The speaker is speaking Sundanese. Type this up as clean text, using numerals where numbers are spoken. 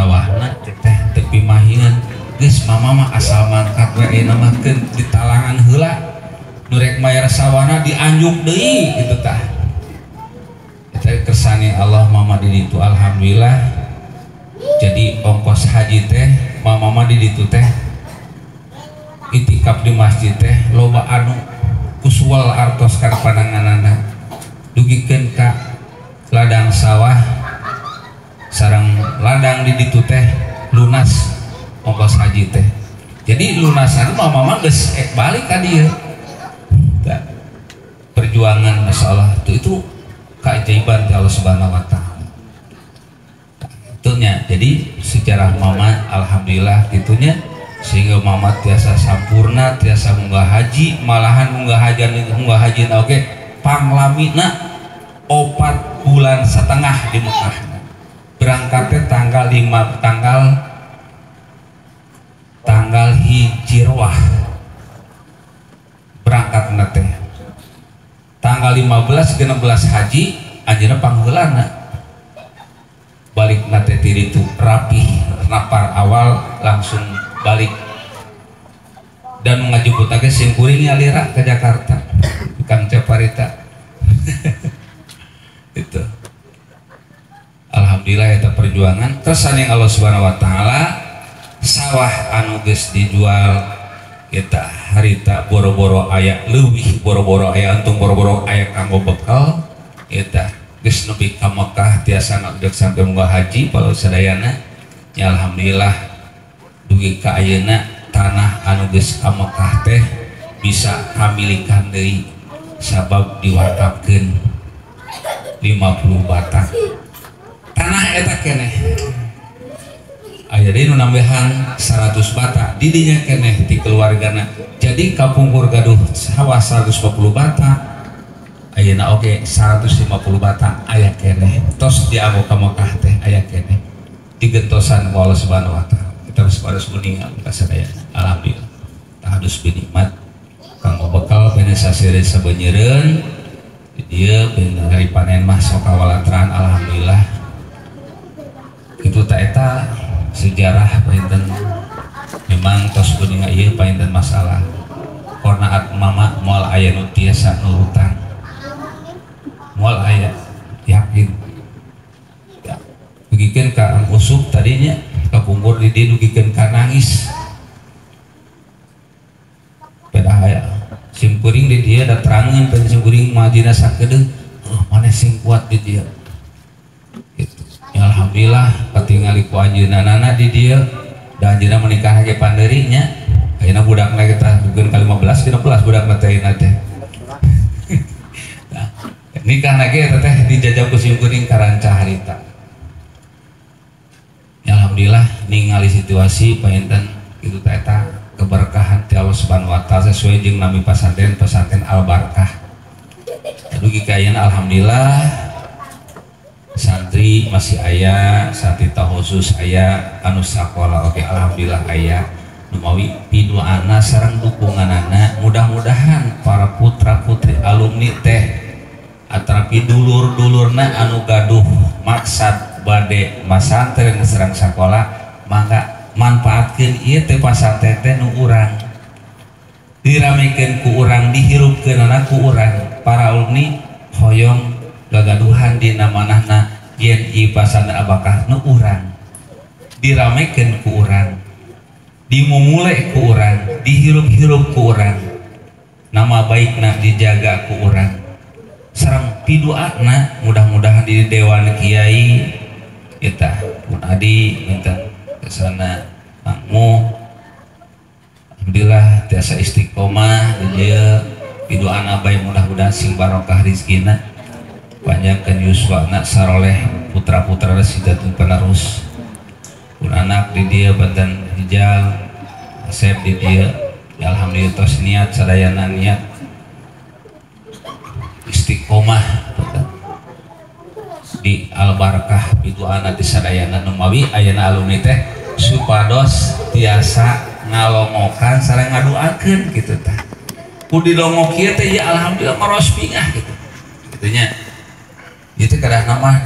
Sawahna teh tepi mahian geus mama mah asal mangkat we ayeuna mah keun ditalangan heula nu rek mayar sawahna dianjuk deui kitu tah. Eta kersane Allah mama di ditu alhamdulillah. Jadi ongkos haji teh mama mah di ditu teh itikaf di masjid teh loba anu kusual artos kana pananganana dugikeun ka ladang sawah sareng ladang di ditu teh lunas ongkos haji teh. Jadi lunasan mama mah geus ek balik ka dieu. Perjuangan masalah itu keajaiban ti Allah Subhanahu wa taala. Itunya jadi sejarah mama alhamdulillah gitunya sehingga mama tiasa sampurna tiasa munggah haji malahan munggah haji oke panglamina 4,5 bulan di Mekah. Berangkatnya tanggal 5 tanggal Hijrah berangkat teh tanggal 15 16 haji anjeunna pangheulana balik nate ti ditu rapih napar awal langsung balik dan ngajemput ge sim kuring nyalira ke Jakarta Kang Caparita. Itu alhamdulillah eta perjuangan terus yang Allah Subhanahu wa taala sawah anu geus dijual eta harita boro-boro aya leuwih boro-boro aya untung boro-boro aya kanggo bekal eta geus nepi ka Mekah tiasa ngabdek sampai munggah haji palau sadayana ya alhamdulillah dugi ka ayeuna tanah anu geus ka Mekah teh bisa kamilikan deui sabab diwakafkeun 50 batang tanah eta keneh aya deui nu nambahan 100 bata didinya keneh ti keluargana. Jadi kapungkur gaduh sawah 150 bata ayeuna oge 150 bata aya keneh tos dianggo ka Mekah teh aya keneh digentosan ku Allah Subhanahu wa taala. Kita harus meninggal ka sadayana alhamdulillah tahadus binikmat kanggo bekal bene sasire sabenyeureun di dieu ben hari panen mah sok kawalatran alhamdulillah. Itu ta eta sejarah painten memang tos kuninga ieu painten masalah qonaat mama moal aya nu tiasa nurutan moal aya yakin ya. Dugikeun ka Usuk tadinya kapungkur di dieu dugikeun ka nangis pedah aya sim kuring di dieu da terangeun pen sim kuring majina sakedeung oh maneh sing kuat di dieu gitu. Ya, alhamdulillah katingali ku anjeunna di dieu da anjeunna menikah ge pandeuri nya ayeuna budakna kita dugeun ka 15 16 budakna teh ayeuna teh. Nah, nikahna ge eta teh dijajab ku sim kuring ka rancah harita. Ya, alhamdulillah ningali situasi panginten kitu teh eta keberkahan ti Allah Subhanahu wa taala sesuai jeung nami pasantren pesantren Al Barkah. Dugi ka ayeuna alhamdulillah santri masih aya, santri khusus aya, anu sakola oke alhamdulillah aya. Numawi piduana sareng dukunganana mudah-mudahan para putra-putri alumni teh atarapi dulur-dulurna anu gaduh maksad bade masantren sareng sakola mangga manfaatkeun ieu teh pasantren teh nu urang diramekeun ku urang dihirupkeunana ku urang para alumni hoyong gagaduhan dina manahna yen ieu pasantren abakah nu urang diramekeun ku urang dimumule ku urang dihirup-hirup ku urang nama baikna dijaga ku urang sareng piduana mudah-mudahan di dewan kiai kita pun adi minta kesana makmu alhamdulillah tiasa istiqomah di dieu piduana bae mudah-mudahan sing barokah rizkina panjangkeun yuswana saroleh putra-putra residatun penerus pun anak di dieu banten hijal asep di dieu ya alhamdulillah tos niat sadayana niat istiqomah di Al Barkah piduana di sadayana numawi ayeuna alumni teh supados tiasa ngalongokan sareng ngaduakeun kitu tah ku dilongok ieu teh ya alhamdulillah maros pingah gitu. Gitunya. Itu kadang nama